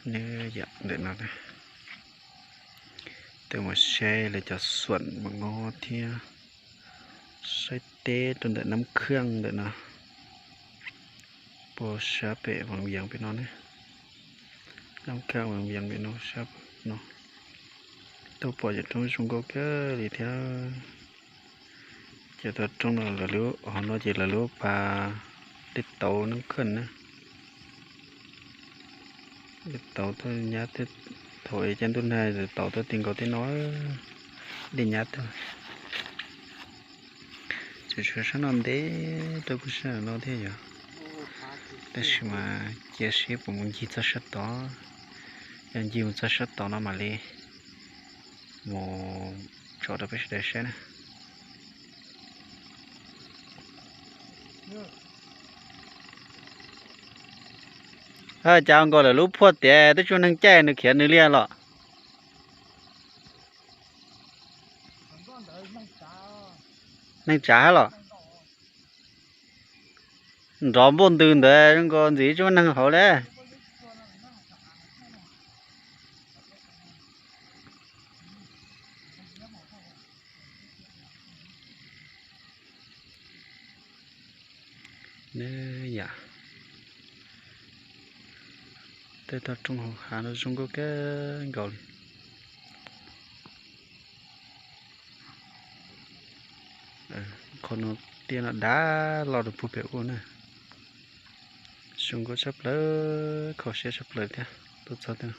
Nws yam ntawm no, tuaj mus saib lawv cov xuam mas ngob thiab, saib teb rau ntawm Nab Khaj ntawm no, puag sab pem Vaj Viam pem no ne, Nab Khaj Vaj Viam pem no sab no, tuaj pom cov roob zoo nkauj kawg li thiab. Ces tau roob no lawv lub, hauv no ces lawv lub pas dej tauv Nab Khaj na. Dej tauv tuaj nyab tej, thaum es caij ntuj nag tauv tuaj ti nkaus tej no, dej nyab tuaj. Tsuas tshuav sab no ntev rau puag sab no thiab yom. Tab sis mas cia seb puas mus ncig txog sab tod. Yog ncig mus txog sab tod no mam li mus tso rau peb sawv daws saib na. Cas nkaus lawm lub phuaj tias twb tsis muaj neeg caij nws khiav nws li los. Neeg tsav hab los. Nrov npuaj ntws ntawd zoo nkaus ntxiv tsis muaj neeg hauv li. Yam, tej tog roob hauv hav no zoo nkauj kawg nkaus li. Qhov no tiaj no dav loj rau puag pem ub na. Zoo nkauj tshaj plaws, kho siab tshaj plaws thiab. Tuaj txog tej no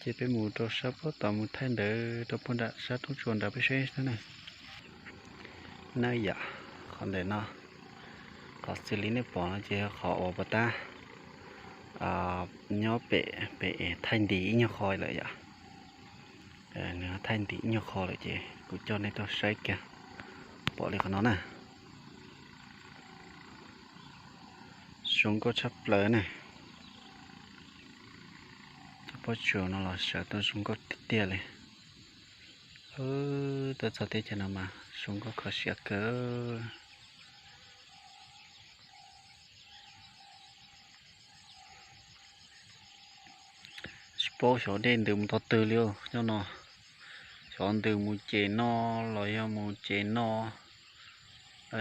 ces peb mus rau sab puag tom mus thaij ntawd rau puag nram sab roob tsua nrad peb saib thiab na. Na yom, qhov ntawm no, qhov xws li nej pom no ces yog qhov uas puas tab nyob pem, pem thaij nti ib nyuag qho lawm yom. Nws thaij nti ib nyuag qho lawm ces kuv coj nej tuaj saib kiag, pom li qhov no na. Zoo nkauj tshaj plaws na. Cov pob tsuas no los sawv tau zoo nkauj tiag tiag li. Tuaj txog teb chaws no mas zoo nkauj kho siab kawg. Tsis paub xyov dej ntws mus tog twg li nyob no. Xyov ntws mus ces no los yog mus ces no,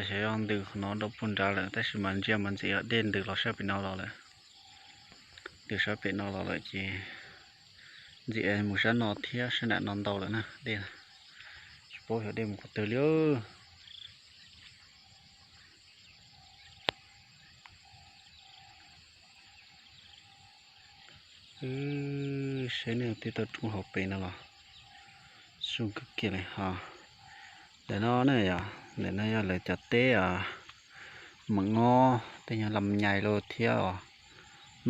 xyov yog ntws qhov no rau puag nrad lawm, tab sis mas ntsia mas ntxim dej ntws los sab pem no los lawm. Ntws sab pem no los lawm ces ntxim mus sab no thiab sab nram no ntau lawm na dej. Tsis paub xyov dej mus qhov twg li. Saib nej tej tog roob hauv pes no los zoo kawg kiag li ho. Ntawm no na yom, ntawm no yog lawv cov teb mam ngob, tej nyuag lam nyais los thiab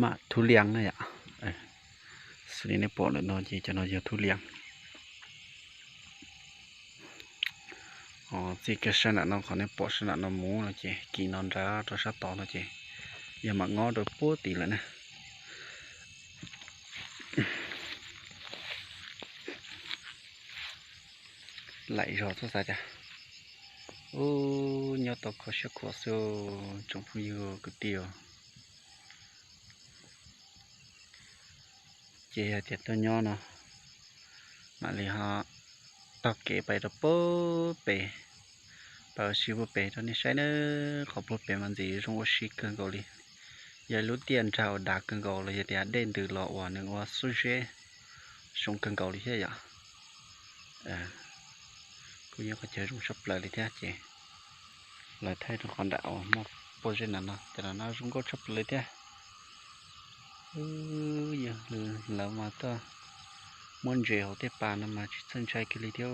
mam thub lias na yom. Xws li nej pom ntawm no ces cov no yog thub lias. Txij kiag sab nram no, qhov nej pom sab nram no mus no ces kis no nrad rau sab tod no ces yog mam ngob rau puag tid lawm na. Laim zog txhob xav cas. Ub, nyob tau kho siab khuav xwb tsoom phooj ywg kwv tij. Ces yog tias tuaj nyob no mam li ho taug kev pais rau puag pem, pais ua si puag pem rau nej saib na. Qhov puag pem mas ntxim zoo ua si kawg nkaus li. Yog lub tiaj nrag uas dav kawg nkaus los yog tias dej ntws los uas nws ua xub zeb zoo kawg nkaus li thiab yom. Kuj yog qhov chaw zoo tshaj plaws li thiab ces lawv thaij rau qhov nram uas muaj pob zeb nram no, cov no zoo nkauj tshaj plaws li thiab. Yog lawv mas tuaj muab ntses hauv tej pas no mas tsis txawj ntshai kiag li thiab,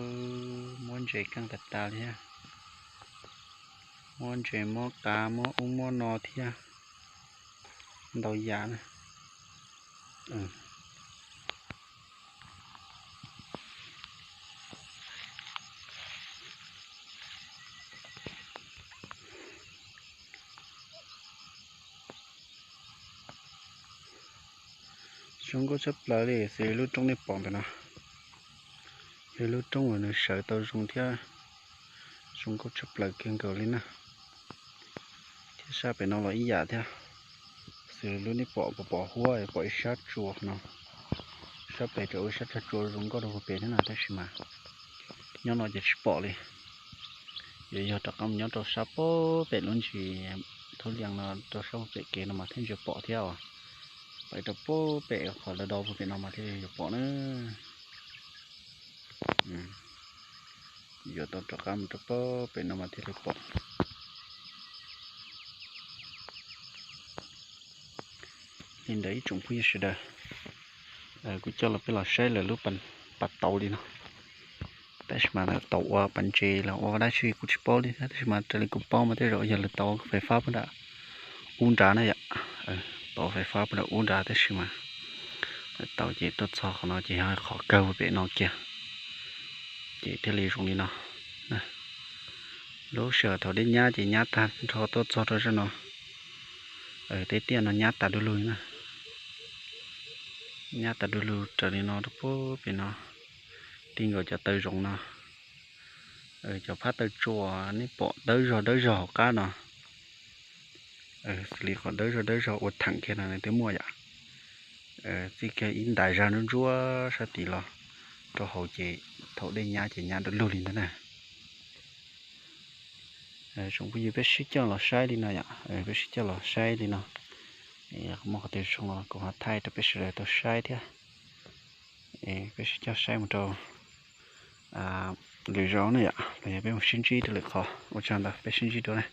muab ntses keej tas tas li thiab. Muab ntses muab qav muab ub muab no thiab, ntau yam na. Zoo nkauj tshaj plaws li xws li lub roob nej pom ntawm no. Yog lub roob uas nws sawv tau zoo thiab zoo nkauj tshaj plaws kawg nkaus li na. Thiab sab pem no los ib yam thiab, Tus lub nej pom kuv pom huab pom ib sab tsua no, sab pem rau ib sab tsag tsua zoo nkauj rau puag pem thiab na, tab sis mas nyob no ces tsis pom li. Yuav yog rov qab mus nyob rau sab puag pem lub ntsis thub lias no rau sab puag pem kev no mas thiaj yuav pom thiab os. Pais rau puag pem qhov lawv do puag pem no mas thiaj yuav pom na. Yuav tau rov qab mus rau puag pem no mas thiaj li pom. Li ntawd ib tsoom phooj ywg sawv daws, kuv coj los peb los saib lawv lub pas tauv li no. Tab sis mas lawv tau ua pas ntses los ua dab tsi kuv tsis paub li thiab, tab sis mas raws li kuv paub mas tej zaum yog lawv tau fais fab puag nram ub nrad na yom. Tau fais fab puag nram ub nrad tab sis mas lawv tau ces tuaj txog qhov no ces yog qhov kawg puag pem no kiag, ces thiaj li zoo li no. Lub sij hawm thaum dej nyab ces nyab tag nrho tuaj txog rau zaj no. Tej tiaj no nyab tas du lug na. Nyab tas du lug raws li no rau puag pem no, ti nkaus cov taw zoov no. Cov phab taw tsua nej pom dawb zog dawb zog hauv qab no, xws li qhov dawb zog dawb zog ua theem kiag no nws twb muaj yom. Txij kiag ib ntas zag ntsuab ntsuab sab tid los rau hauv ces thaum dej nyab ces nyab du lug li ntawd na. Tsoom phooj ywg peb sib coj los saib li no yom, peb sib coj los saib li no. Muaj qhov twg zoo los kuv ho thaij rau peb sawv daws tau saib thiab. Peb sib coj saib mus rau lwm zaus na yom, los yog peb mus sib ntsib rau lwm qhov. Ua tsaug ntau, peb sib ntsib dua na.